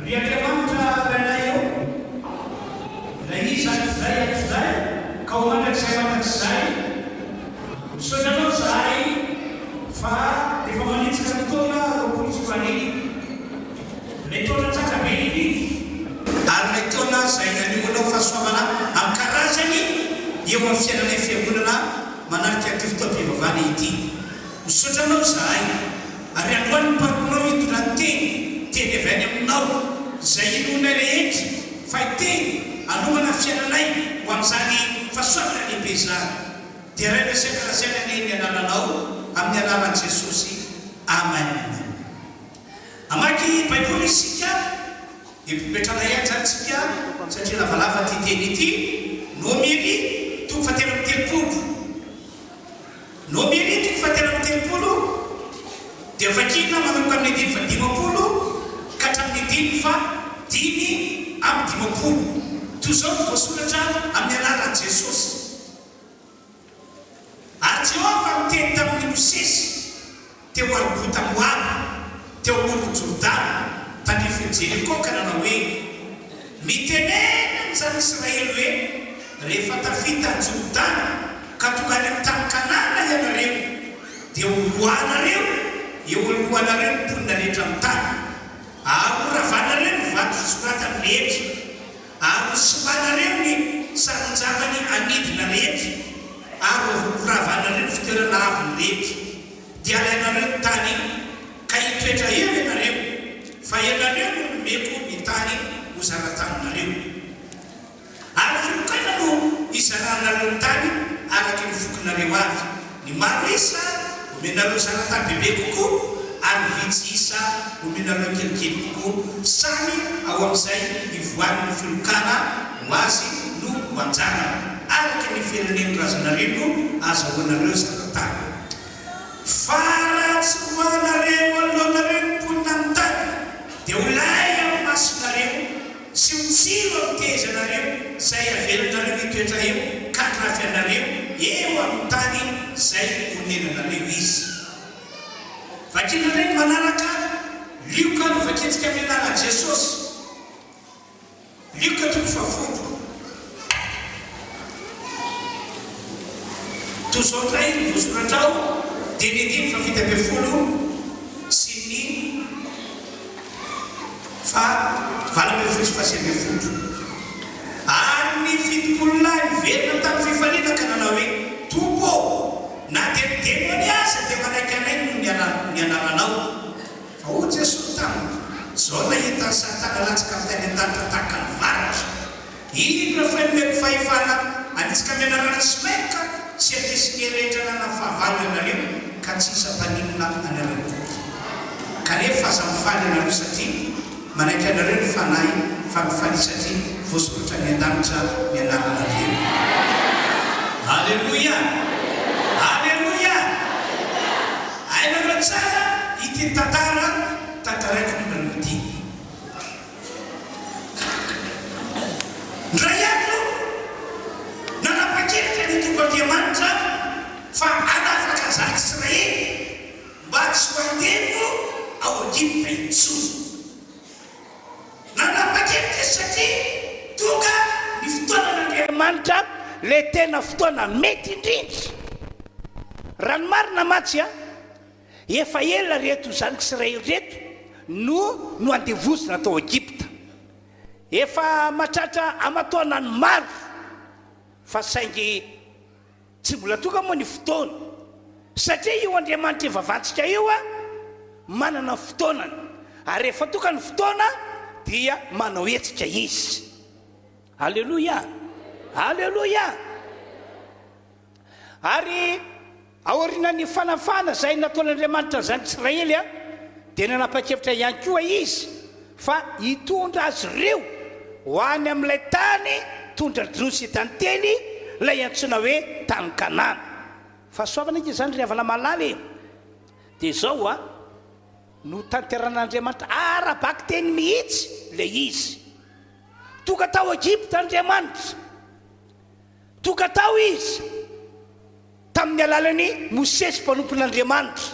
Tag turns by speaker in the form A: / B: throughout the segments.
A: Ry Andriamanitra Rainay ô, Ilay Iza hatrizay hatrizay ka ho mandrakizay mandrakizay, misaotra Anao izahay fa efa manitsaka ny taona 2020, ilay taona tsara be indrindra, ary ilay taona izay nanehoanao fahasoavana an-karazany eo amin'ny fiainanay Fiangonana manatrika ity fotoam-pivavahana ity. Misaotra Anao izahay, ary androany ny mpanomponao hitondra ny teny, teny avy any Aminao, izay inoanay rehetra fa hiteny hanomana ny fiainanay ho amin'izany fahasoavana lehibe izany. Deraina sy ankalazaina anie ny Anaranao, amin'ny Anaran'i Jesosy. Amen. Hamaky Baiboly isika, dia mipetraka ihany izany isika, satria lavalava ity teny ity, Nomery, toko fahatelo amby telopolo. Nomery toko fahatelo amby telopolo dia vakina manomboka amin'ny andininy fahadimampolo ka hatramin'ny andininy faha-55. Toy izao no voasoratra amin'ny anaran'i Jesosy. Ary Jehovah niteny tamin'i Mosesy teo Arbota Moaba, teo amoron'i Jordana, tandrifin'i Jeriko, ka nanao hoe, Mitenena ny zanak'Israely hoe, 'Rehefa tafita an'i Jordana ka tonga any amin'ny tany Kanana ianareo, dia horoahanareo eo alohanareo ny mponina rehetra amin'ny tany, ary horavanareo ny vato fisoratany rehetra. Ary ho simbanareo ny sarin-javany anidina rehetra, ary ho ravanareo ny fitoerana avony rehetra. Dia halainareo ny tany, ka hitoetra eo ianareo, fa ianareo no nomeko ny tany ho zara-taninareo. Ary filokaina no hizaranareo ny tany araka ny fokonareo avy. Ny maro isa omenareo zara-tany bebe kokoa, ary ny vitsy isa omenareo kelikely kokoa, samy ao amin'izay ivoahan'ny filokana ho azy no ho anjarany, araka ny firenen'ny razanareo no azahoanareo zara-tany. Fa raha tsy roahanareo anoloanareo ny mponina amin'ny tany, dia ho lay amin'ny masonareo Tsy ho tsiro amin'ny tehezanareo izay avelanareo hitoetra eo ka handrafy anareo eo amin'ny tany izay onenanareo izy. Vakina indray ny manaraka, Lioka no vakintsika amin'ny anaran'i Jesosy. Lioka toko fahafolo. Toy izao indray ny voasoratra ao, dia ny andininy fahafito ambin'ny folo sy ny. Faha 18 sy faha 19. Ary ny 70 lahy niverina tamin'ny fifaliana ka nanao hoe, Tompo ô, na dia ny demony aza dia manaiky anay noho ny ny anaranao. Fa hoy Jesoa taminy, Izao nahita an'i Satana latsaka avy tany an-danitra tahaka ny varatra. Indro efa nomeko fahefana hanitsika amin'ny anaran'i Smek sy ankizy ny rehetra ananan'ny fahavalo ianareo ka tsy hisy hampaninona anareo akory. Kanefa aza mifaly ianareo satria manaiky anareo ny Fanahy fa mifalia satria voasoratra any an-danitra ny anaranareo. Aleloia! Aleloia! Hainareo tsara ity tantara tantaraiko aminareo ity. Indray andro, nanapa-kevitra ny Tompo Andriamanitra fa hanafaka ny zanak'Israely mba tsy ho andevo ao Egypta intsony. Nanapa-kevitra izy satria tonga ny fotoanan'Andriamanitra, ilay tena fotoana mety indrindra. Raha ny marina mantsy, Efa ela ireto zanak'Israely ireto no noandevozina tao Egypta. Efa mahatratra aman-taonany maro, fa saingy tsy mbola tonga moa ny fotoana, satria io Andriamanitra ivavahantsika io manana ny fotoanany, ary rehefa tonga ny fotoana dia manao hetsika Izy. Aleloia! Aleloia! Ary aorianan'ny fanafahana izay nataon'Andriamanitra ny zanak'Israely, dia nanapa-kevitra ihany koa Izy fa hitondra azy ireo ho any amin'ilay tany tondra-dronono sy tantely, ilay antsoina hoe tany Kanana. Fahasoavana ange izany ry havana malala e! Dia izao a, notanteran'Andriamanitra ara-bakiteny mihitsy ilay izy. Tonga tao Egypta Andriamanitra. Tonga tao izy tamin'ny alalan'i Mosesy mpanompon'Andriamanitra.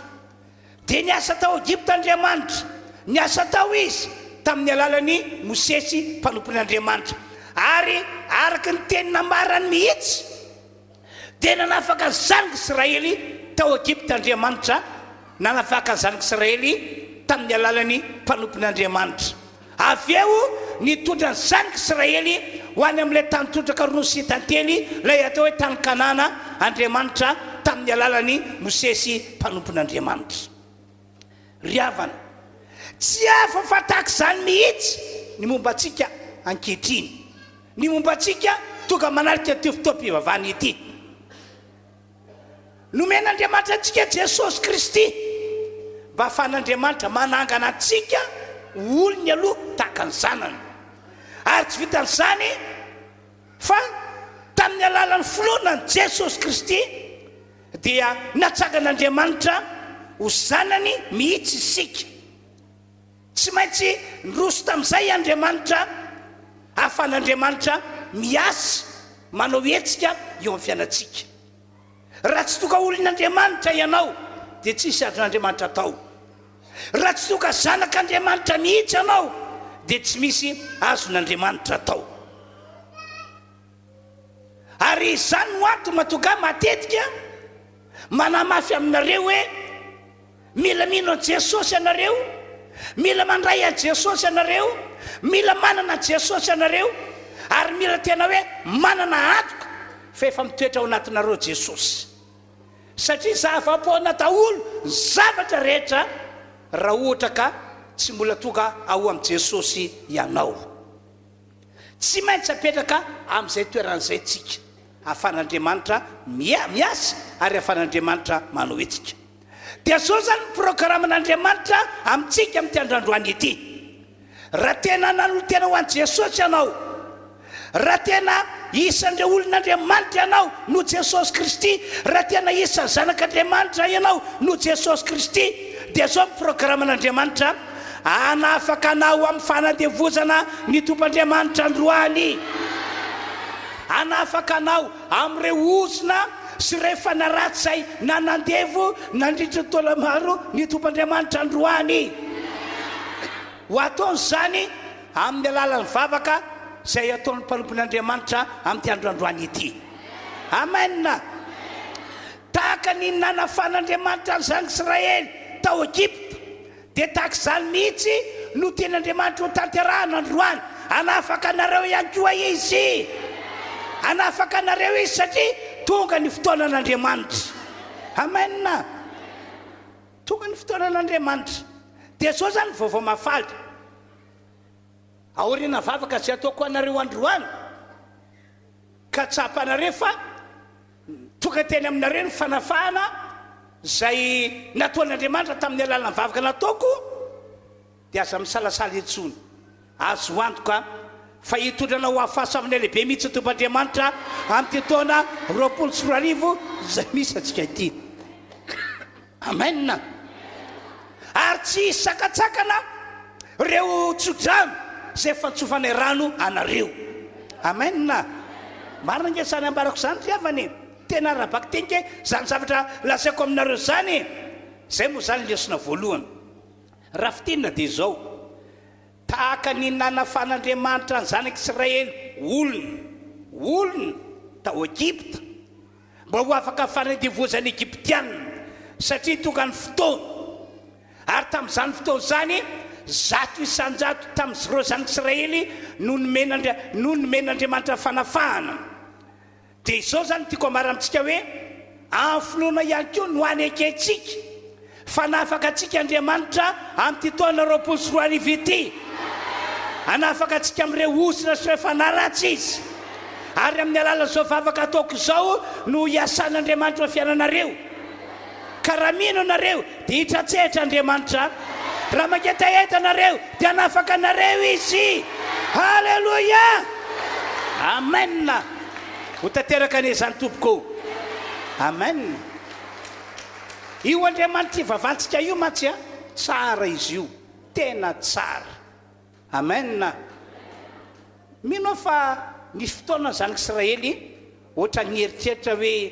A: Dia niasa tao Egypta Andriamanitra. Niasa tao izy. tamin'ny alalan'i Mosesy mpanompon'Andriamanitra. Ary araka ny teny nambarany mihitsy, dia nanafaka ny zanak'Israely tao Egypta Andriamanitra, nanafaka ny zanak'Israely tamin'ny alalan'ny mpanompon'Andriamanitra. Avy eo nitondra ny zanak'Israely ho any amin'ilay tany tondraka ronono sy tantely, ilay atao hoe tany Kanana, Andriamanitra tamin'ny alalan'i Mosesy mpanompon'Andriamanitra. Ry havana, tsy hafa fa tahaka izany mihitsy ny momba antsika ankehitriny. Ny momba antsika tonga manarika ity fotoam-pivavahana ity. Nomen'Andriamanitra antsika Jesosy Kristy mba hahafahan'Andriamanitra manangana antsika ho olony aloha tahaka ny zanany. Ary tsy vitan'izany fa tamin'ny alalan'ny finoana an'i Jesosy Kristy dia natsangan'Andriamanitra ho zanany mihitsy isika. Tsy maintsy niroso tamin'izay Andriamanitra ahafahan'Andriamanitra miasa, manao hetsika eo amin'ny fiainantsika. Raha tsy tonga olon'Andriamanitra ianao dia tsisy azon'Andriamanitra atao. Raha tsy tonga zanak'Andriamanitra mihitsy ianao dia tsy misy azon'Andriamanitra atao. Ary izany no antony mahatonga ahy matetika manamafy aminareo hoe mila mino an'i Jesosy ianareo, mila mandray an'i Jesosy ianareo, mila manana an'i Jesosy ianareo, ary mila tena hoe manana antoka fa efa mitoetra ao anatinareo Jesosy. Satria zava-poana daholo ny zavatra rehetra raha ohatra ka tsy mbola tonga ao amin'i Jesosy ianao. Tsy maintsy apetraka amin'izay toerana izay tsika, ahafahan'Andriamanitra miasa ary ahafahan'Andriamanitra manao hetsika. Dia zao izany ny programan'Andriamanitra amintsika amin'ity androandroany ity. Raha tena nanolo-tena ho an'i Jesosy ianao, raha tena isan'ireo olon'Andriamanitra ianao noho Jesosy Kristy, raha tena isan'ny zanak'Andriamanitra ianao noho Jesosy Kristy, dia zao ny programan'Andriamanitra, Hanafaka anao amin'ny fanandevozana ny Tompo Andriamanitra androany. Hanafaka anao amin'ireo ozona sy ireo fanahy ratsy izay nanandevo nandritra ny taona maro ny Tompo Andriamanitra androany. Ho ataony izany amin'ny alalan'ny vavaka izay ataon'ny mpanompon'Andriamanitra amin'ity andro androany ity. Amen! Tahaka ny nanafan'Andriamanitra ny zanak'Israely tao Egypta, Dia tahaka izany mihitsy no tian'Andriamanitra ho tanterahana androany. Hanafaka anareo ihany koa Izy. Hanafaka anareo Izy satria tonga ny fotoanan'Andriamanitra. Amen. Tonga ny fotoanan'Andriamanitra. Dia izao izany ny vaovao mahafaly. Aorian'ny vavaka izay ataoko ho anareo androany, ka tsapanareo fa Tonga teny aminareo ny fanafahana izay nataon'Andriamanitra tamin'ny alalan'ny vavaka nataoko, dia aza misalasala intsony. Azo antoka fa hitondra anao ho amin'ny fahasoavana lehibe mihitsy ny Tompo Andriamanitra amin'ity taona 2020 izay misy antsika ity. Amen. Ary tsy hisy sakantsakana ireo tsodrano izay fantsofanay rano anareo. Amen. Marina ange izany ambarako izany ry havana e. Tena ara-bakiteny nge izany zavatra lazaiko aminareo izany e. Izay moa izany lesona voalohany. Raha fintinina dia izao, tahaka ny nanafan'Andriamanitra ny zanak'Israely olona, olona, tao Egypta, Mba ho afaka fanandevozan'ny Egyptiana, satria tonga ny fotoana. Ary tamin'izany fotoana izany, 100% tamin'ireo zanak'Israely no nomen'Andria, no nomen'Andriamanitra fanafahana. Dia izao izany no tiako ambara amintsika hoe, amin'ny finoana ihany koa no anekentsika fa hanafaka antsika Andriamanitra amin'ity taona 2020 ity. Hanafaka antsika amin'ireo ozona sy ireo fanahy ratsy Izy. Ary amin'ny alalan'izao vavaka ataoko izao no hiasan'Andriamanitra eo fiainanareo. Ka raha mino ianareo dia hitratsehatra Andriamanitra. Raha mangetaheta ianareo dia hanafaka anareo Izy. Haleloia! Amen! Ho tanteraka anie izany tompoko. Amen! Io Andriamanitra ivavahantsika io mantsy a, tsara izy io, tena tsara. Amen. Mino aho fa nisy fotoana ny zanak'Israely ohatran'ny nieritreritra hoe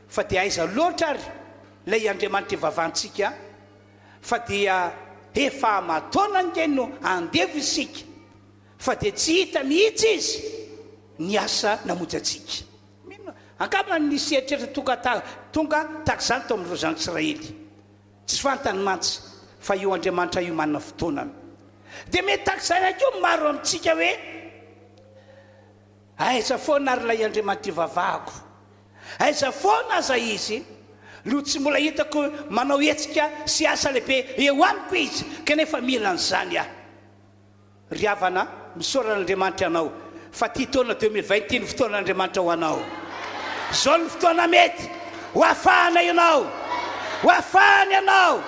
A: fa dia aiza loatra ary ilay Andriamanitra ivavahantsika fa dia. Efa aman-taona ange no andevo isika fa dia tsy hita mihitsy izy niasa namonjy antsika. Mino angamba nisy eritreritra tonga tonga tahaka izany tao amin'ireo zanak'Israely. Tsy fantany mantsy fa io Andriamanitra io manana fotoanany. Dia mety tahaka izany ihany koa ny maro amintsika hoe, Aiza foana ary ilay Andriamanitra ivavahako? Aiza foana aza Izy no tsy mbola hitako manao hetsika sy asa lehibe eo amiko Izy kanefa mila an'izany aho? Ry havana, misaora an'Andriamanitra ianao fa ity taona 2020 ity no fotoan'Andriamanitra ho anao. Izao no fotoana mety ho afahana ianao, ho afahana ianao,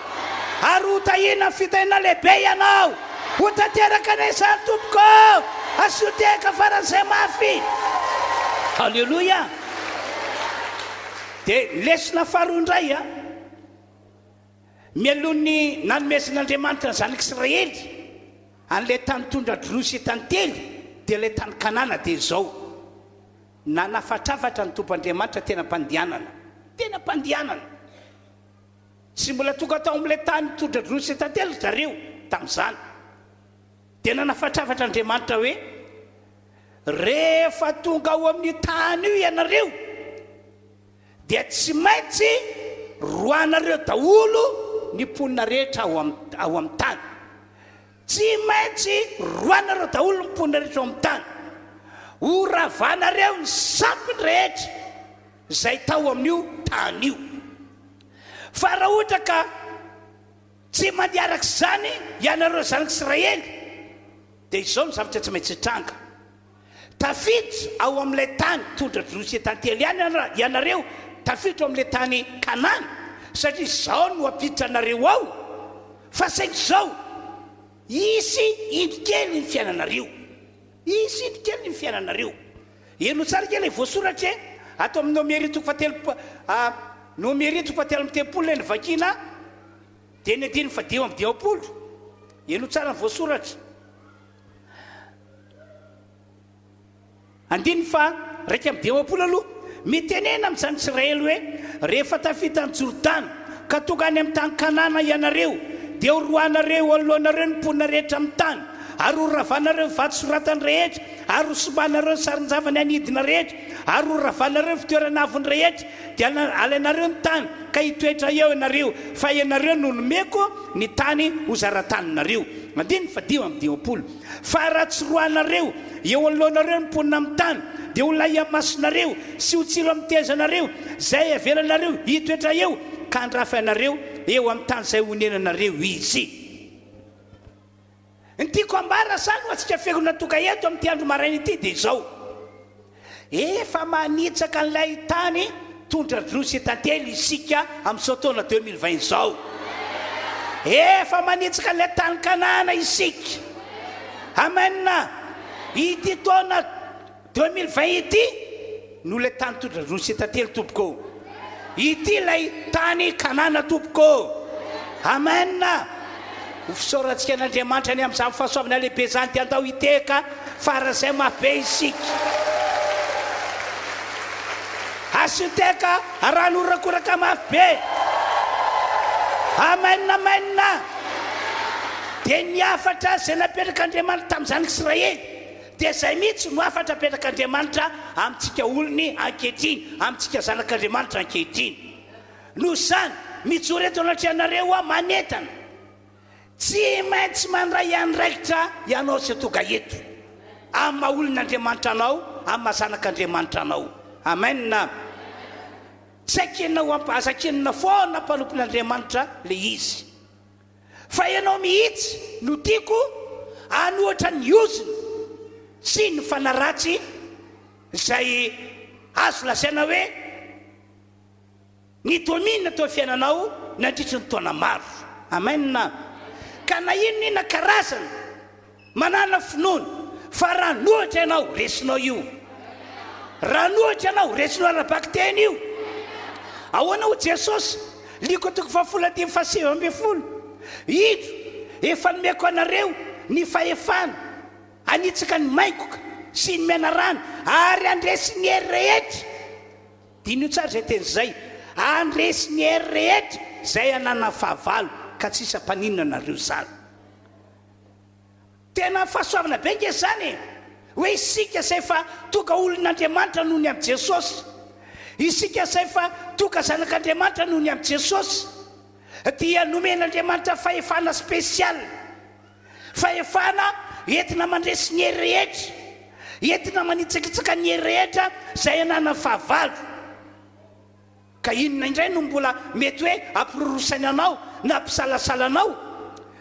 A: ary ho tahiana amin'ny fitahiana lehibe ianao. Ho tanteraka anie izany tompoko! Asio tehaka faran'izay mafy! Alléluia! Dia lesona faharoa indray a! Mialoha ny nanomezan'Andriamanitra ny zanak'Israely an'ilay tany tondra-dronono sy tantely, dia ilay tany Kanana, dia izao, nanafatrafatra ny Tompo Andriamanitra tena am-pandehanana, tena am-pandehanana. Tsy mbola tonga tao amin'ilay tany tondra-dronono sy tantely ry zareo tamin'izany. Dia nanafatrafatra Andriamanitra hoe, Rehefa tonga ao amin'io tany io ianareo, dia tsy maintsy roahanareo daholo ny mponina rehetra ao amin'ny ao amin'ny tany. Tsy maintsy roahanareo daholo ny mponina rehetra ao amin'ny tany. Horavanareo ny sampiny rehetra izay tao amin'io tany io. Fa raha ohatra ka tsy mandeha araka izany ianareo zanak'Israely, dia izao ny zavatra tsy maintsy hitranga. Tafiditra ao amin'ilay tany tondra-dronono sy tantely ihany ianareo, tafiditra ao amin'ilay tany Kanana, satria Izaho no hampiditra anareo ao, fa saingy izao, hisy indro kely ny fiainanareo. Hisy indro kely ny fiainanareo. Henoy tsara ange ilay voasoratra e! Ato amin'ny Nomery toko fahatelo, Nomery toko fahatelo amby telopolo ilay novakiana, dia ny andininy fahadimy amby dimampolo. Henoy tsara ny voasoratra. Andininy faha 51 aloha, Mitenena amin'ny zanak'Israely hoe, Rehefa tafita an'i Jordana, ka tonga any amin'ny tany Kanana ianareo, dia horoahanareo eo anoloanareo ny mponina rehetra amin'ny tany, ary horavanareo ny vato soratany rehetra, ary hosimbanareo ny sarin-javany anidina rehetra, ary horavanareo ny fitoerana avony rehetra, dia alainareo ny tany, ka hitoetra eo ianareo, fa ianareo no nomeko ny tany ho zara-taninareo. Andininy faha-55. Fa raha tsy roahanareo eo anoloanareo ny mponina amin'ny tany, dia ho lay amin'ny masonareo sy ho tsilo amin'ny tehezanareo izay avelanareo hitoetra eo, ka handrafy anareo eo amin'ny tany izay honenanareo izy. Ny tiako hambara izany ho antsika fiangonana tonga eto amin'ity andro maraina ity dia izao, Efa manitsaka an'ilay tany tondra-droa sy tantely isika amin'izao taona 2020 izao. Efa manitsaka an'ilay tany Kanana isika. Amen! Ity taona 2020 ity no ilay tany tondra-droa sy tantely tompoko ô. Ity ilay tany Kanana tompoko ô. Amen! Ho fisaorantsika an'Andriamanitra ny amin'izany fahasoavana lehibe izany dia andao hitehaka faran'izay mafy be isika. Asio tehaka arahana horakoraka mafy be. Amen amen! Dia ny hafatra izay napetrak'Andriamanitra tamin'ny zanak'Israely dia izay mihitsy no hafatra apetrak'Andriamanitra amintsika olony ankehitriny, amintsika zanak'Andriamanitra ankehitriny. Noho izany, mijoro eto anatrehanareo aho manentana, tsy maintsy mandray andraikitra ianao izay tonga eto, amin'ny maha olon'Andriamanitra anao, amin'ny maha zanak'Andriamanitra anao. Amen. Tsy akinina ho amp, aza akinina foana mpanompon'Andriamanitra le izy. Fa ianao mihitsy no tiako hanohatra ny ozona sy ny fanahy ratsy izay azo lazaina hoe, Ny domine teo fiainanao nandritry ny taona maro. Amen. Ka na inona inona karazana, manàna finoana fa raha nohitra ianao, resinao io. Raha nohitra ianao, resinao ara-bakiteny io. Ahoana hoy Jesosy? Lioka toko fahafolo andininy faha-19, Indro, efa nomeko anareo ny fahefana hanitsaka ny maingoka sy ny menarana ary handresy ny hery rehetra. Diniho tsara izay teny izay, Handresy ny hery rehetra izay ananan'ny fahavalo, ka tsy hisy hampaninona anareo izany. Tena fahasoavana be ange izany e! Hoe isika izay efa tonga olon'Andriamanitra noho ny amin'i Jesosy, isika izay efa tonga zanak'Andriamanitra noho ny amin'i Jesosy, dia nomen'Andriamanitra fahefana spécial, fahefana entina mandresy ny hery rehetra, entina manitsakitsaka ny hery rehetra izay ananan'ny fahavalo. Ka inona indray no mbola mety hoe hampirorosaina anao na hampisalasala anao?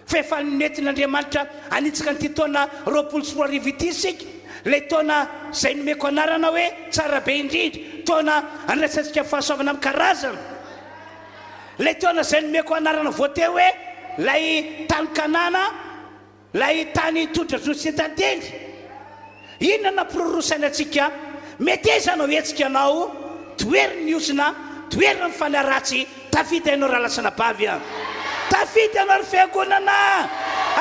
A: Fa efa nentin'Andriamanitra hanitsaka an'ity taona 2020 ity isika, ilay taona izay nomeko anarana hoe tsara be indrindra, taona handraisantsika fahasoavana amin-karazana, ilay taona izay nomeko anarana voateo hoe ilay tany Kanana, Ilay tany tondra-droa sy tantely. Inona no ampirorosaina antsika? Meteza hanao hetsika anao, tohero ny ozona, tohero ny fanahy ratsy, tafita ianao rahalahy sy anabavy a! Tafita ianao ry fiangonana a!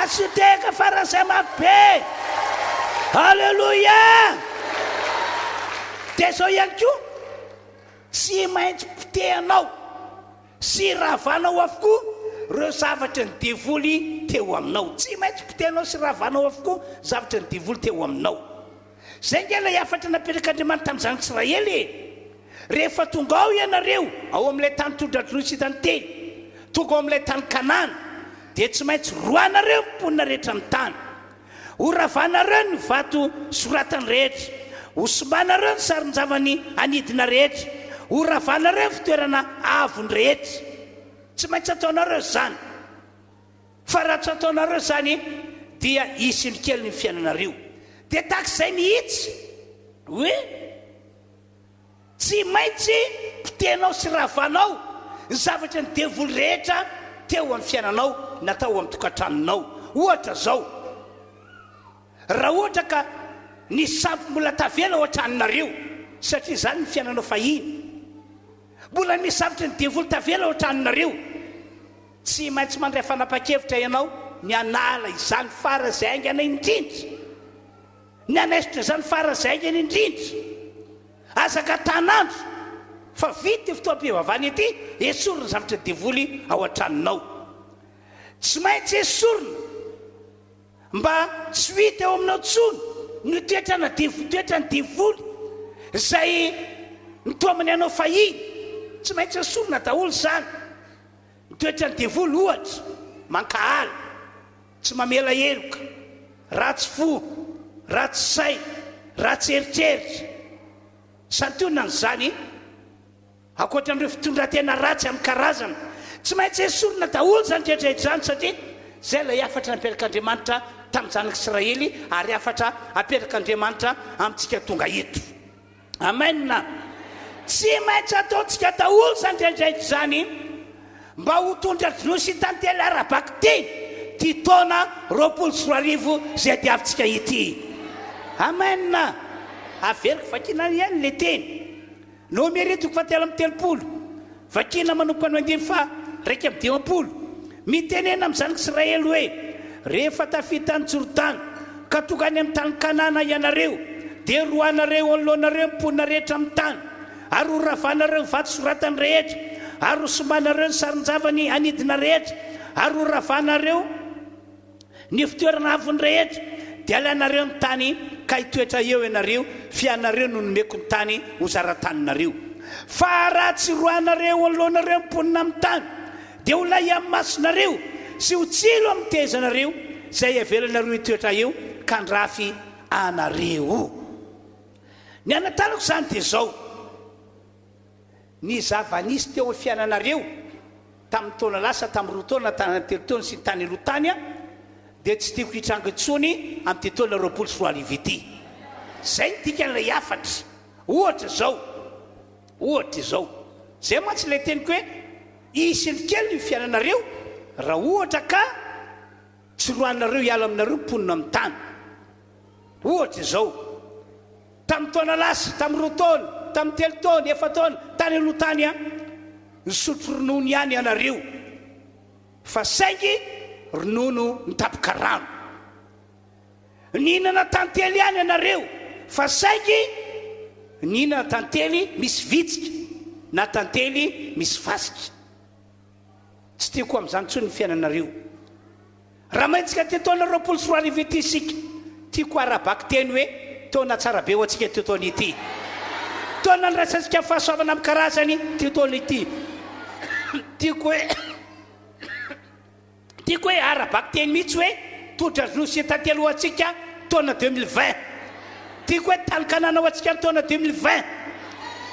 A: Asio tehaka faran'izay mafy be! Aleloia! Dia izao ihany koa, tsy maintsy potehanao. Sy ravanao avokoa ireo zavatry ny devoly teo aminao. Tsy maintsy potehanao sy ravanao avokoa zavatry ny devoly teo aminao. Izay ange ilay hafatra napetrak'Andriamanitra tamin'ny zanak'Israely e! Rehefa tonga ao ianareo, ao amin'ilay tany tondra-dronono sy tantely, tonga ao amin'ilay tany Kanana, dia tsy maintsy roahinareo ny mponina rehetra amin'ny tany. Horavanareo ny vato soratany rehetra, hosimbanareo ny sarin-javany anidina rehetra, horavanareo ny fitoerana avony rehetra. Tsy maintsy ataonareo izany, fa raha tsy ataonareo izany dia hisy indro kely ny fiainanareo. Dia tahaka izay mihitsy hoe. Tsy maintsy potehinao sy ravanao ny zavatra ny devoly rehetra teo amin'ny fiainanao na tao amin'ny tokantranonao. Ohatra izao, raha ohatra ka nisy sampy mbola tavela ao an-tranonareo, satria izany ny fiainanao fahiny, mbola misy zavatra ny devoly tavela ao an-tranonareo, tsy maintsy mandray fanapahan-kevitra ianao ny hanala izany faran'izay haingana indrindra. Ny hanaisotra izany faran'izay haingana indrindra. Aza angatan'andro fa vita ity fotoam-pivavahana ity, esory ny zavatra devoly ao an-tranonao. Tsy maintsy esorina mba tsy ho hita eo aminao intsony ny toetrana devoly, toetran'ny devoly izay nitaomany anao fahiny. Tsy maintsy esorina daholo izany. Ny toetran'ny devoly ohatra, mankahala. Tsy mamela heloka, ratsy fo, ratsy saina, ratsy eritreritra. Santionany izany, ankoatra an'ireo fitondran-tena ratsy amin'ny karazana. Tsy maintsy esorina daholo izany rehetra rehetra izany satria izay ilay hafatra napetrak'Andriamanitra tamin'ny zanak'Israely ary hafatra apetrak'Andriamanitra amintsika tonga eto. Amen! Tsy maintsy ataontsika daholo izany rehetra izany mba ho tondra-dronono sy tantely ara-bakiteny ity taona 2020 izay diavintsika ity. Amen! Averiko vakiana ihany ilay teny. Nomery toko fahatelo amby telopolo, Vakina manomboka ny andininy faha-51, Mitenena amin'ny zanak'Israely hoe, 'Rehefa tafita an'i Jordana, ka tonga any amin'ny tany Kanana ianareo, dia roahinareo eo anoloanareo ny mponina rehetra amin'ny tany, ary horavanareo ny vato soratany rehetra, ary hosimbanareo ny sarin-javany anidina rehetra, ary horavanareo Ny fitoerana avony rehetra, dia alainareo ny tany ka hitoetra eo ianareo, f'ianareo no nomeko ny tany ho zara-taninareo. Fa raha tsy roahinareo eo anoloanareo ny mponina amin'ny tany, dia ho lay amin'ny masonareo sy ho tsilo amin'ny tehezanareo izay avelanareo hitoetra eo ka handrafy anareo. Ny anantanako izany dia izao. Ny zava-nisy teo amin'ny fiainanareo tamin'ny taona lasa, tamin'ny roa taona, tamin'ny telo taona sy ny tany aloha tany dia tsy tiako hitranga intsony amin'ity taona 2020 ity. Izay no dikan'ilay hafatra. Ohatra izao, ohatra izao, izay mantsy ilay teniko hoe hisy indro kely ny fiainanareo raha ohatra ka tsy roahinareo hiala aminareo ny mponina amin'ny tany. Ohatra izao, tamin'ny taona lasa, tamin'ny roa taona, tamin'ny telo taona, efa-taona, tany aloha tany an, nisotro ronono ihany ianareo, fa saingy ronono nitapoka rano. Nihinana tantely ihany ianareo, fa saingy nihinana tantely misy vitsika na tantely misy fasika. Tsy tiako amin'izany intsony ny fiainanareo. Raha manitsika ity taona 2020 ity isika, tiako ara-bakiteny hoe taona tsara be ho antsika ity taona ity. Taona niraisantsika fahasoavana amin'ny karazany ity taona ity. Tiako hoe tiako hoe ara-bakiteny mihitsy hoe todra-droa sy tantely ho antsika taona 2020. Tiako hoe tany Kanana ho antsika ny taona 2020.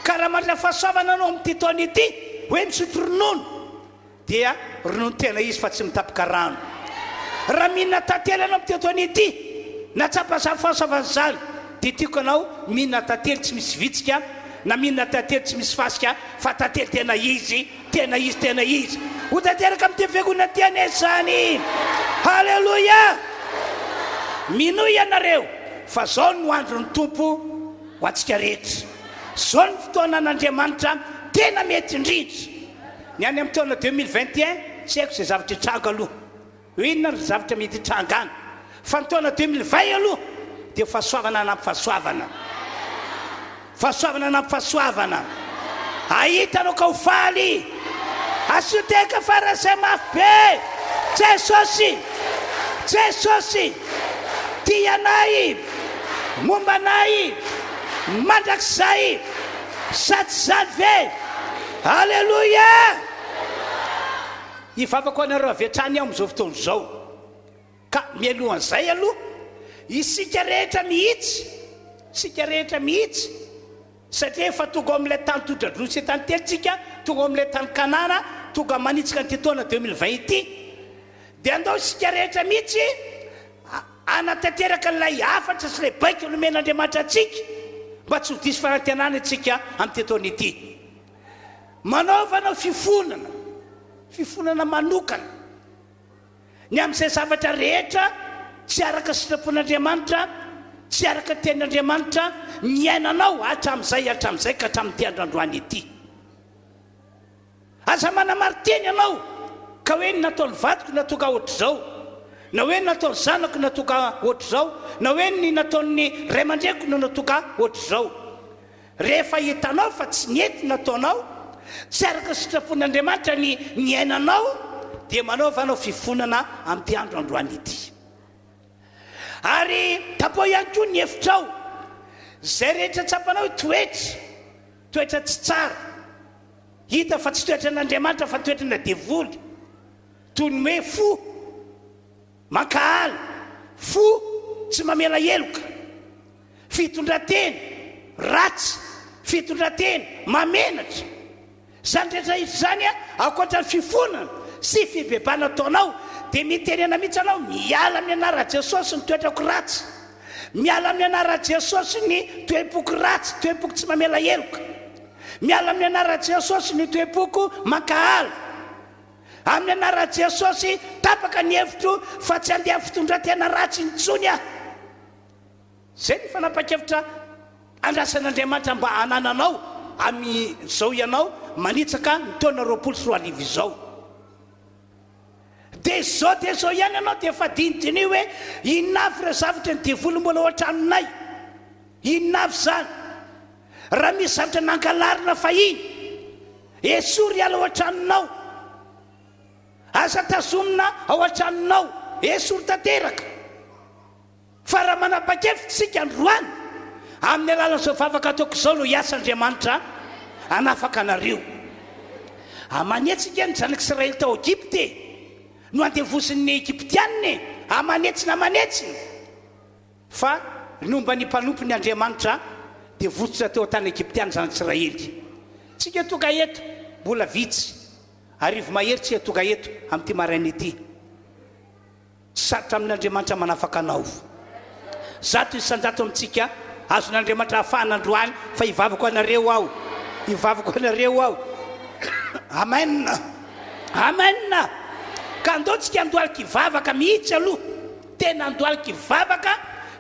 A: Ka raha mandray fahasoavana anao amin'ity taona ity, hoe misotro ronono, Dia ronono tena izy fa tsy mitapoka rano. Raha mihinana tantely ianao amin'ity taona ity, na tsapa izany fahasoavana izany, dia tiako ianao mihinana tantely tsy misy vitsika, na mihinana tantely tsy misy fasika, fa tantely tena izy, tena izy, tena izy. Ho tanteraka amin'ity fiangonana ity anie izany. Haleloia! Minoa ianareo fa izao no andron'ny Tompo ho antsika rehetra. Izao no fotoanan'Andriamanitra tena mety indrindra. Ny any amin'ny taona 2021, tsy haiko izay zavatra hitranga aloha, hoe inona ny zavatra mety hitranga any, fa ny taona 2020 aloha dia fahasoavana anampy fahasoavana, fahasoavana anampy fahasoavana, hahita anao ka ho faly, asio tehaka faran'izay mafy be, Jesosy, Jesosy, tia anay, momba anay, mandrakizay. Sa tsy izany ve? Aleloia! Hivavaka ho anareo avy hatrany aho amin'izao fotoana izao. Ka mialohan'izay aloha, isika rehetra mihitsy, isika rehetra mihitsy, satria efa tonga ao amin'ilay tany todra-droa sy tany telo isika, tonga ao amin'ilay tany Kanana, tonga manitsika an'ity taona 2020 ity, dia andao isika rehetra mihitsy Hanatanteraka ilay hafatra sy ilay baiko nomen'Andriamanitra antsika mba tsy ho diso fanantenana isika amin'ity taona ity. Manaovana fifonana, fifonana manokana, ny amin'izay zavatra rehetra tsy araka sitrapon'Andriamanitra, tsy araka ny tenin'Andriamanitra niainanao hatramin'izay hatramin'izay ka hatramin'ity andro androany ity. Aza manamarin-teny ianao ka hoe ny nataon'ny vadiko no tonga ohatr'izao, na hoe ny nataon'ny zanako no tonga ohatr'izao, na hoe ny nataon'ny ray aman-dreniko no tonga ohatr'izao. Rehefa hitanao fa tsy nety ny nataonao, tsy araka ny sitrapon'Andriamanitra ny niainanao, dia manaova anao fifonana amin'ity andro androany ity. Ary tapaho ihany koa ny hevitrao, izay rehetra tsapanao hoe toetra, toetra tsy tsara, Hita fa tsy toetran'Andriamanitra fa toetrana devoly, toy ny hoe fo mankahala, fo tsy mamela heloka, fitondran-tena ratsy, fitondran-tena mahamenatra. Izany rehetra rehetra izany, ankoatra ny fifonana sy fibebahana ataonao, dia mitenena mihitsy ianao, miala amin'ny anaran'i Jesosy ny toetrako ratsy, miala amin'ny anaran'i Jesosy ny toe-poko ratsy, toe-poko tsy mamela heloka. Miala amin'ny anaran'i Jesosy ny toe-poko mankahala. Amin'ny anaran'i Jesosy, tapaka ny hevitro fa tsy handeha amin'ny fitondran-tena ratsy intsony aho. Izay ny fanapahan-kevitra andrasan'Andriamanitra mba hanananao amin'izao ianao manitsaka ny taona 2020 izao. Dia izao dia izao ihany ianao dia efa dinidiniho hoe inona avy ireo zavatra ny devoly mbola ao an-tranonay. Inona avy izany? Raha misy zavatra nangalarina fahiny, esory hiala ao an-tranonao. Aza tazomina ao an-tranonao, esory tanteraka. Fa raha manapa-kevitra isika androany, amin'ny alalan'izao vavaka ataoko izao no hiasa Andriamanitra hanafaka anareo. Aman'hetsika ny zanak'Israely tao Egypta e! No andevozin'ny Egyptianina e! Aman'hetsiny aman'hetsiny! Fa nomba ny mpanompony Andriamanitra, dia votsotra teo an-tany Egyptiana ny zanak'Israely. Tsika tonga eto, mbola vitsy, arivo mahery tsika tonga eto amin'ity maraina ity. Tsy sarotra amin'Andriamanitra manafaka anao. 100% amintsika azon'Andriamanitra afahana androany fa hivavaka ho anareo aho. Hivavaka ho anareo aho. Amen. Amen. Ka andao tsika andohalika hivavaka mihitsy aloha. Tena andohalika hivavaka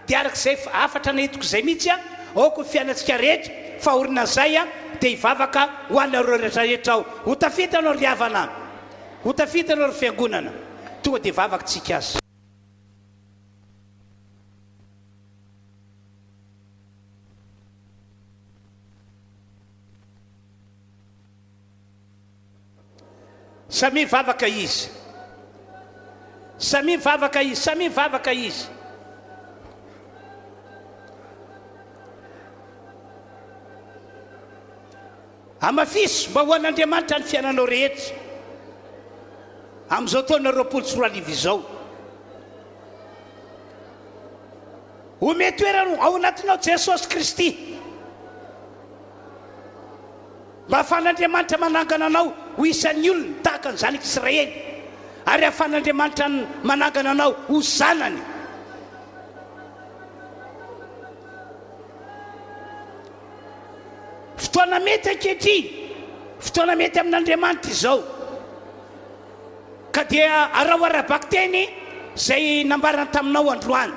A: dia araka izay hafatra nahitiko izay mihitsy aoka ho fiainantsika rehetra fa aorian'izay dia hivavaka ho anareo rehetra rehetra aho. Ho tafita ianao ry havana. Ho tafita ianao ry fiangonana. Tonga dia vavaka tsika aza. Samia vavaka izy. Samia mivavaka izy, samia mivavaka izy. Hamafiso mba ho an'Andriamanitra ny fiainanao rehetra amin'izao taona 2020 izao. Omeo toerana ao anatinao Jesosy Kristy mba hahafahan'Andriamanitra manangana anao ho isan'ny olony tahaka ny zanak'Israely ary hahafahan'Andriamanitra manangana anao ho zanany. Fotoana mety ankehitriny, fotoana mety amin'Andriamanitra izao. Ka dia araho ara-bakiteny izay nambarany taminao androany.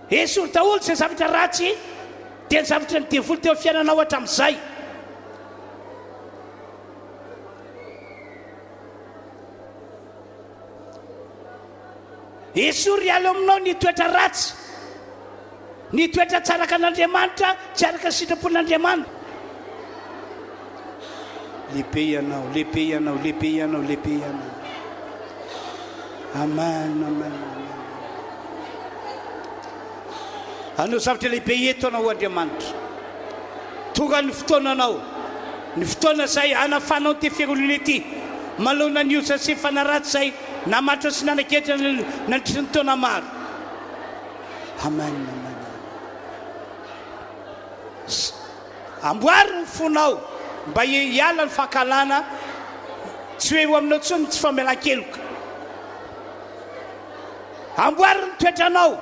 A: Esory daholo izay zavatra ratsy dia ny zavatra ny devoly teo amin'ny fiainanao hatramin'izay. Esory hiala eo aminao ny toetra ratsy, ny toetra tsy araka an'Andriamanitra, tsy araka ny sitrapon'Andriamanitra. Lehibe Ianao, lehibe Ianao, lehibe Ianao, lehibe Ianao. Amen, amen, amen. Hanao zavatra lehibe eto Ianao, Andriamanitra. Tonga ny fotoananao, ny fotoana izay hanafanao ity fiangonana ity manoloana ny ozona sy ny fanahy ratsy izay namatotra sy nanagetra nandritry ny taona maro. Amen, amen. Amboary ny fonao mba hiala ny fankahalana, tsy ho eo aminao intsony ny tsy famelan-keloka. Amboary ny toetranao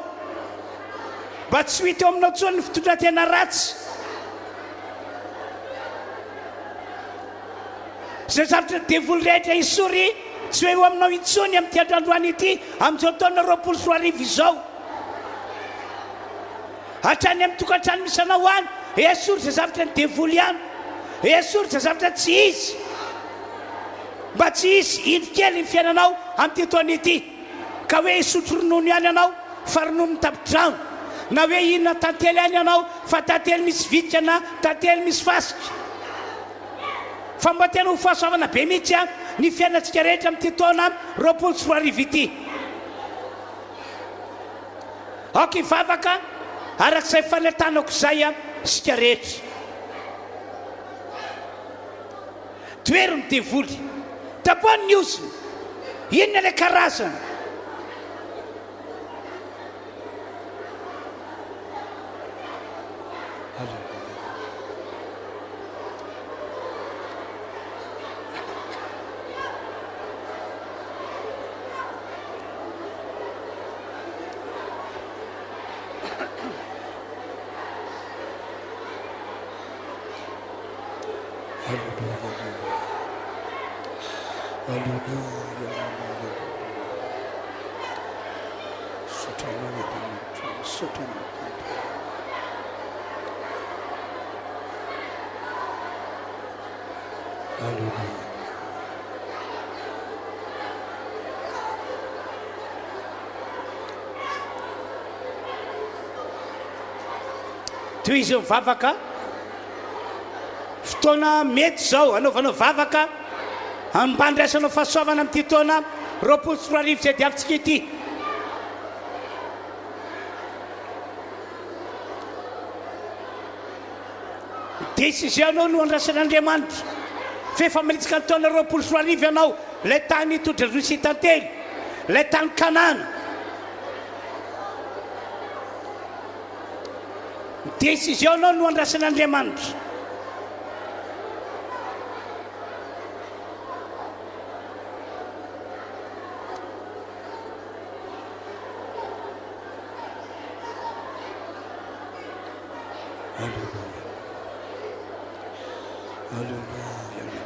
A: mba tsy ho hita eo aminao intsony ny fitondran-tena ratsy. Izay zavatra ny devoly rehetra esory tsy ho eo aminao intsony amin'ity andro androany ity, amin'izao taona 2020 izao. Hatrany amin'ny tokantrano misy anao any, esory izay zavatra ny devoly any, esory izay zavatra tsy izy, mba tsy hisy indro kely ny fiainanao amin'ity taona ity. Ka hoe hisotro ronono ihany ianao fa ronono mitapi-drano, na hoe hihinana tantely ihany ianao fa tantely misy vitsika na tantely misy fasika. Fa mba tena ho fahasoavana be mihitsy ny fiainantsika rehetra amin'ity taona 2020 ity. Aoka hivavaka araka izay fanentanako izay isika rehetra. Tohero ny devoly. Tapohano ny ozona. Inona ilay karazana? Aleloia, aleloia, aleloia. Misaotra anao Andriamanitra, misaotra anao Tompo. Aleloia. Tohizo ny vavaka. Fotoana mety izao hanaovanao vavaka mba handraisanao fahasoavana amin'ity taona 2020 izay diavintsika ity. Décision-nao no andrasan'Andriamanitra. Fa efa manitsaka ny taona 2020 ianao, ilay tany todra-droa sy tantely, ilay tany Kanana. Ny décision nao no andrasan'Andriamanitra. Alléluia. Alléluia.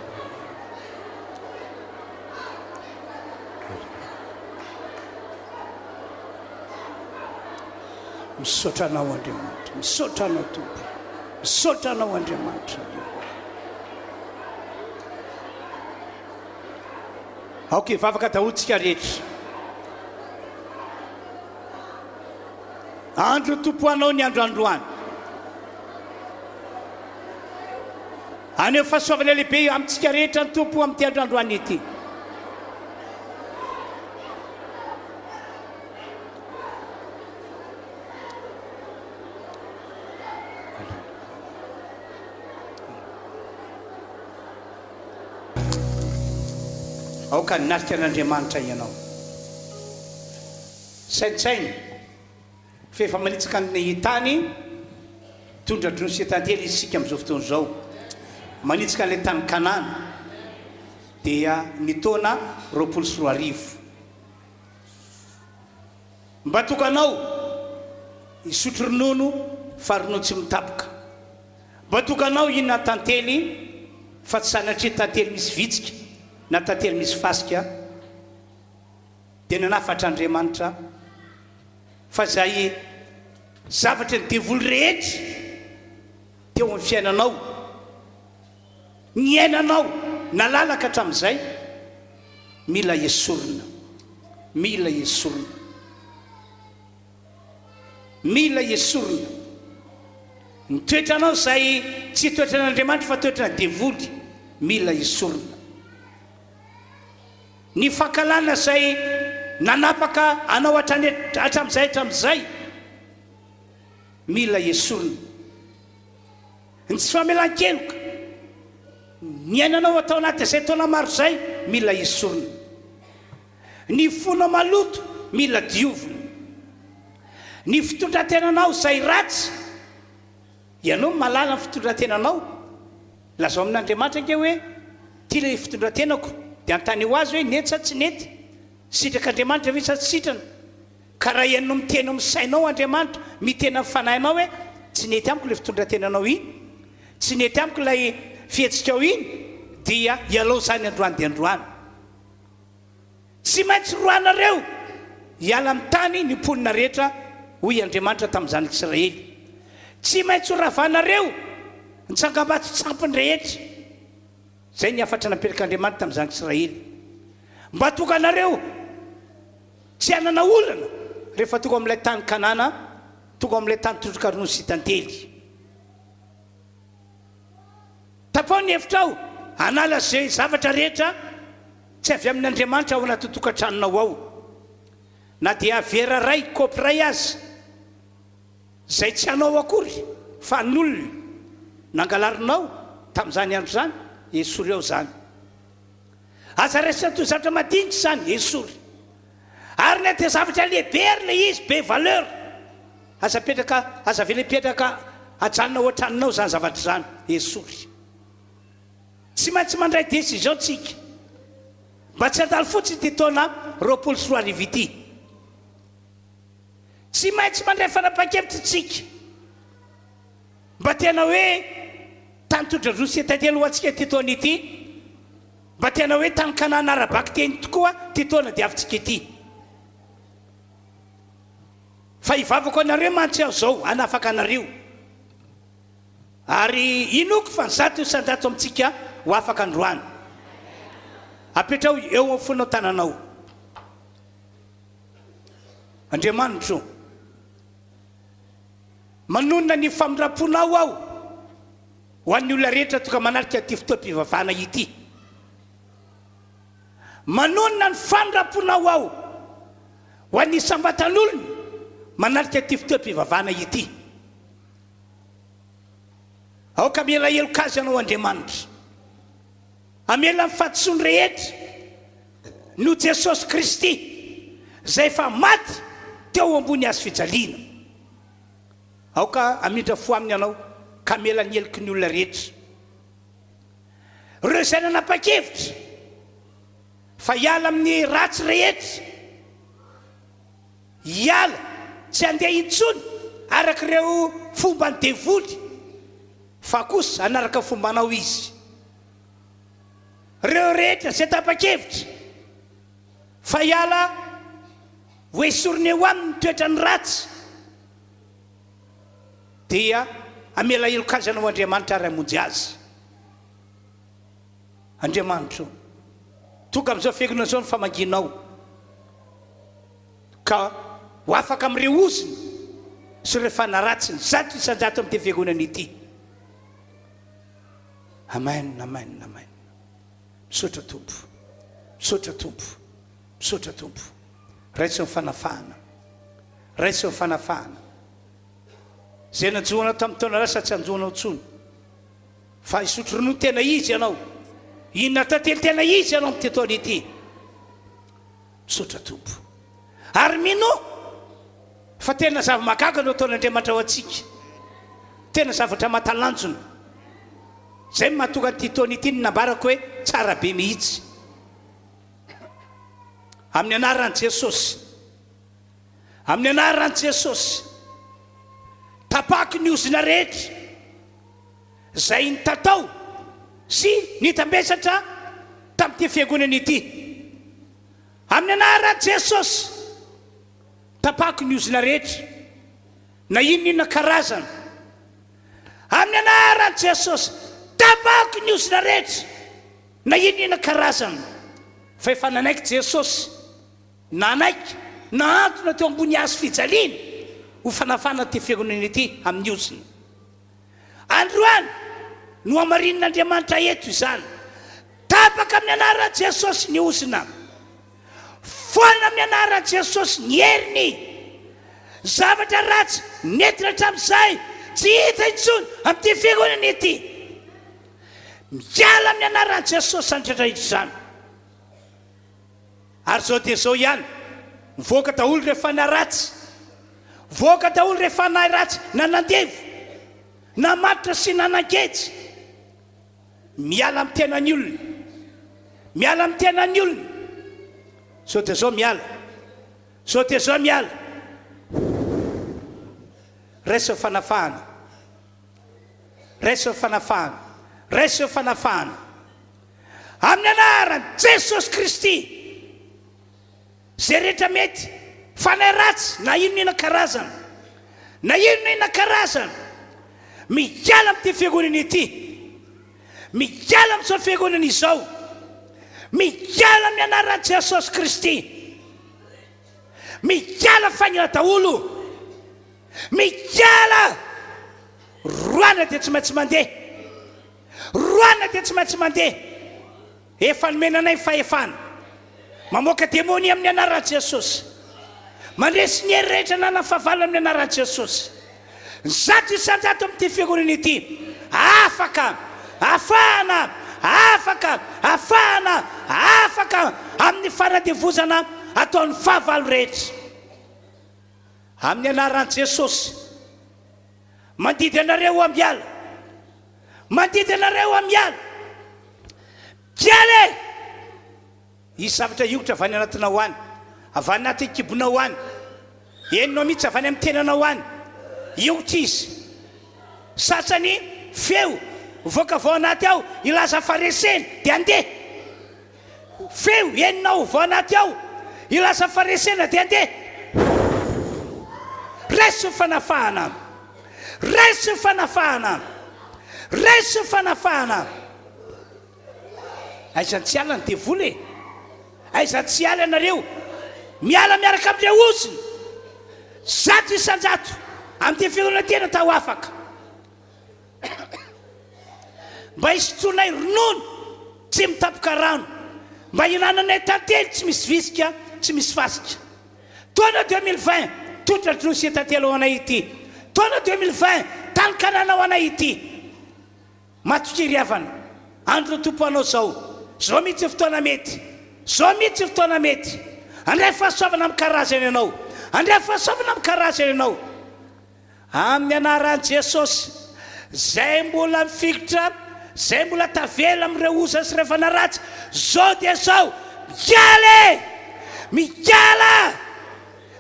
A: Misaotra Anao Andriamanitra, misaotra Anao Tompo, misaotra Anao Andriamanitra. Aoka hivavaka daholo tsika rehetra. Andro Tompo anao ny andro androany. Haneho fahasoavana lehibe amintsika rehetra ny Tompo amin'ity andro androany ity. Aoka hanatrika an'Andriamanitra ianao. Saintsaino fa efa manitsaka ny tany tondra-drono sy tantely isika amin'izao fotoana izao. Manitsaka an'ilay tany Kanana dia ny taona 2020. Mba tonga anao hisotro ronono fa ronono tsy mitapoka. Mba tonga anao hihinana tantely fa tsy sanatria tantely misy vitsika na tantely misy fasika. Dia nanafatra Andriamanitra fa izay zavatry ny devoly rehetra teo amin'ny fiainanao, niainanao nalalaka hatramin'izay, mila esorina, mila esorina, mila esorina. Ny toetranao izay tsy toetran'Andriamanitra fa toetrana devoly, mila esorina. Ny fankahalana izay nanapaka anao hatrany hatramin'izay hatramin'izay, mila esorina. Ny tsy famelan-keloka niainanao tao anatin'izay taona maro izay, mila esorina. Ny fonao maloto, mila diovina. Ny fitondran-tenanao izay ratsy, ianao no mahalala ny fitondran-tenanao, lazao amin'Andriamanitra ange hoe, ity ilay fitondran-tenako, dia anontanio Azy hoe nety sa tsy nety, sitrak'Andriamanitra ve sa tsy sitrana. Ka raha ianao miteny ao amin'ny sainao Andriamanitra, miteny amin'ny fanahinao hoe, tsy nety amiko ilay fitondran-tenanao iny, tsy nety amiko ilay fihetsikao iny, dia ialao izany androany dia androany. Tsy maintsy roahinareo hiala amin'ny tany ny mponina rehetra, hoy Andriamanitra tamin'ny zanak'Israely. Tsy maintsy horavanareo ny tsangambato-tsampiny rehetra. Izay ny hafatra napetrak'Andriamanitra tamin'ny zanak'Israely. Mba tonga anareo tsy hanana olana rehefa tonga ao amin'ilay tany Kanana, tonga ao amin'ilay tany trotroka ronono sy tantely. Tapaho ny hevitrao hanala izay zavatra rehetra tsy avy amin'Andriamanitra ao anatin'ny tokantranonao ao. Na dia vera iray, kaopy iray aza, izay tsy anao akory fa an'olona nangalarinao tamin'izany andro izany, esory ao izany. Aza raisina toy zavatra madinika izany, esory. Ary na dia zavatra lehibe ary ilay izy, be valeur, aza apetraka, aza avela hipetraka hajanona ao an-tranonao izany zavatra izany, esory. Tsy maintsy mandray décision tsika mba tsy handalo fotsiny ity taona 2020 ity. Tsy maintsy mandray fanapahan-kevitra tsika mba tena hoe tany tondra-droa sy tantely ho antsika ity taona ity, mba tena hoe tany Kanana ara-bakiteny tokoa ity taona diavintsika ity. Fa hivavaka ho anareo mantsy aho izao hanafaka anareo. Ary inoako fa 100% amintsika ho afaka androany. Apetraho eo amin'ny fonao tananao. Andriamanitro, manonona ny famindram-ponao aho ho an'ny olona rehetra tonga manatrika ity fotoam-pivavahana ity. Manonona ny famindram-ponao aho ho an'ny isam-batan'olona manatrika ity fotoam-pivavahana ity. Aoka hamela heloka azy Ianao, Andriamanitra. Hamela ny fahadisoany rehetra noho Jesosy Kristy, izay efa maty teo ambony hazo fijaliana. Aoka hamindra fo aminy Ianao, ka hamela ny heloky ny olona rehetra. Ireo izay nanapa-kevitra fa hiala amin'ny ratsy rehetra, Hiala, tsy handeha intsony araka ireo fomban'ny devoly, fa kosa hanaraka ny fombanao izy. Ireo rehetra izay tapa-kevitra fa hiala ho esorina eo aminy ny toetrany ratsy, dia hamela heloka azy hanao Andriamanitra ary hamonjy azy. Andriamanitra ô, tonga amin'izao fiangonana izao ny famangianao. Ka ho afaka amin'ireo ozona sy ireo fanaratsiny 100% amin'ity fiangonana ity. Amen, amen, amen. Misaotra Tompo. Misaotra Tompo. Misaotra Tompo. Raiso ny fanafahana. Raiso ny fanafahana. Izay nanjo anao tamin'ny taona lasa tsy hanjo anao intsony. Fa hisotro ronono tena izy ianao. Hihinana tantely tena izy ianao amin'ity taona ity. Misaotra Tompo. Ary minoa fa tena zava-mahagaga no ataon'Andriamanitra ho antsika. Tena zavatra mahatalanjona. Izay no mahatonga an'ity taona ity ny nambarako hoe tsara be mihitsy. Amin'ny anaran'i Jesosy. Amin'ny anaran'i Jesosy. Tapako ny ozona rehetra izay nitatao sy nitambesatra tamin'ity fiangonana ity. Amin'ny anaran'i Jesosy. Tapako ny ozona rehetra na inona inona karazana. Amin'ny anaran'i Jesosy. Tapako ny ozona rehetra na inona inona karazana. Fa efa nanaiky Jesosy. Nanaiky nahantona teo ambony hazo fijaliana ho fanafana ity fiangonana ity amin'ny ozona. Androany, nohamarinin'Andriamanitra eto izany. Tapaka amin'ny anaran'i Jesosy ny ozona. Foana amin'ny anaran'i Jesosy ny heriny. Zavatra ratsy nentina hatramin'izay tsy hita intsony amin'ity fiangonana ity. Miala amin'ny anaran'i Jesosy izany rehetra izany. Ary izao dia izao ihany, mivoaka daholo ireo fanahy ratsy, mivoaka daholo ireo fanahy ratsy nanandevo, namatotra sy nanangeja. Miala amin'ny tenan'ny olona, miala amin'ny tenan'ny olona. Izao dia izao miala, izao dia izao miala. Raiso ny fanafahana, raiso ny fanafahana, raiso ny fanafahana. Amin'ny anaran'i Jesosy Kristy, izay rehetra mety, fanahy ratsy na inona inona karazana, na inona inona karazana, miala amin'ity fiangonana ity, miala amin'izao fiangonana izao, miala amin'ny anaran'i Jesosy Kristy, miala faingana daholo, miala, roana dia tsy maintsy mandeha. Roahina dia tsy maintsy mandeha. Efa nomena anay ny fahefana. Mamoaka demonia amin'ny anaran'i Jesosy. Mandresy ny hery rehetra ananan'ny fahavalo amin'ny anaran'i Jesosy. 100% amin'ity fiangonana ity. Afaka, afahana, afaka, afahana, afaka amin'ny fanadevozana ataon'ny fahavalo rehetra. Amin'ny anaran'i Jesosy. Mandidy anareo aho miala. Mandidy anareo aho miala. Miala e! Hisy zavatra hioitra avy any anatinao any, avy any anatin'ny kibonao any, henonao mihitsy avy any amin'ny tenanao any. Hioitra izy. Sasany feo mivoaka avy ao anaty ao hilaza faharesena dia handeha. Feo henonao avy ao anaty ao hilaza faharesena dia andeha. Raiso ny fanafahana. Raiso ny fanafahana. Raiso ny fanafahana. Aiza tsy hiala ny devoly e? Aiza tsy hiala ianareo? Miala miaraka amin'ireo ozona. 100% amin'ity fironana ity natao afaka. Mba hisotroanay ronono tsy mitapoka rano, mba hihinananay tantely tsy misy visika, tsy misy fasika. Taona 2020, tondra-droa sy tantely ho anay ity. Taona 2020, tany Kanana ho anay ity. Matokia ry havana, andron'ny Tompo hanao izao. Izao mihitsy ny fotoana mety. Izao mihitsy ny fotoana mety. Handray fahasoavana amin'ny karazany ianao. Handray fahasoavana amin'ny karazany ianao. Amin'ny anaran'i Jesosy, izay mbola mifikitra, izay mbola tavela amin'ireo osa sy ireo fanahy ratsy, izao dia izao, miala e! Miala!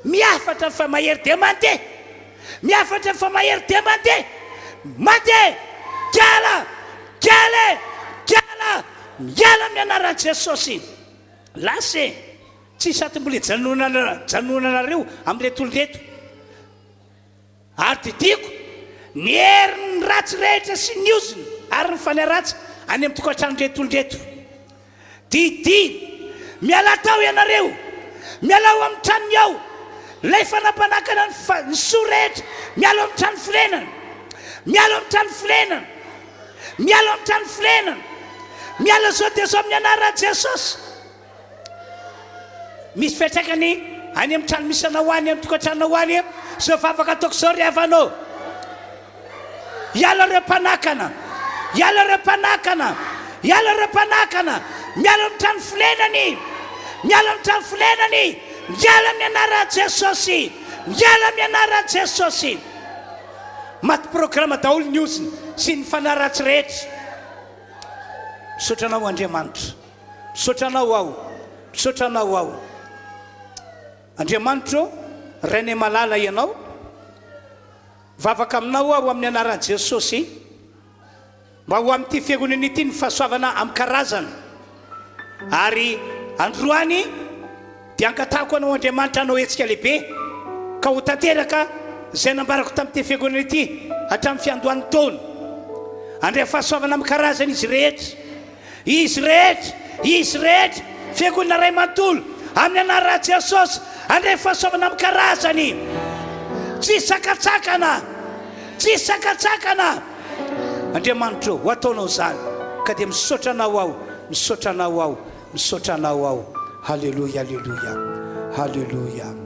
A: Mihafatra fa mahery dia mandeha! Mihafatra fa mahery dia mandeha! Mandeha! Miala! Miala e! Miala! Miala amin'ny anaran'i Jesosy! Lasa e! Tsisy ato mbola hijanonanareo amin'ireto olona ireto. Ary didiako ny herin'ny ratsy rehetra sy ny ozona ary ny fanahy ratsy any amin'ny tokantranon'ireto olona ireto. Didiana, mialà tao ianareo, mialà ao amin'ny tranony ao, ilay fanampanakana ny fa, ny soa rehetra, miala ao amin'ny trano fonenana, miala ao amin'ny trano fonenana, miala ao amin'ny trano fonenana, miala izao dia izao amin'ny anaran'i Jesosy. Misy fiantraikany any amin'ny trano misy anao any, amin'ny tokantranonao any izao vavaka ataoko izao ry havana ô. Hiala ireo mpanakana, hiala ireo mpanakana, hiala ireo mpanakana, miala amin'ny trano fonenany, Miala amin'ny trano fonenany! Miala amin'ny anaran'i Jesosy! Miala amin'ny anaran'i Jesosy! Maty programa daholo ny ozona sy ny fanahy ratsy rehetra. Misaotra Anao Andriamanitra. Misaotra Anao aho. Misaotra Anao aho. Andriamanitro ô, Rainay malala Ianao. Mivavaka Aminao aho amin'ny anaran'i Jesosy. Mba ho amin'ity fiangonana ity ny fahasoavana amin-karazana. Ary androany dia angatahako Anao Andriamanitra hanao hetsika lehibe ka ho tanteraka izay nambarako tamin'ity fiangonana ity hatramin'ny fiandohan'ny taona. Handray fahasoavana amin-karazana izy rehetra. Izy rehetra, izy rehetra, fiangonana iray manontolo, amin'ny anaran'i Jesosy, handray fahasoavana amin-karazany. Tsy sakantsakana, tsy sakantsakana. Andriamanitra ô, ho ataonao izany, ka dia misaotra Anao aho, misaotra Anao aho, misaotra Anao aho. Haleloia, haleloia, haleloia.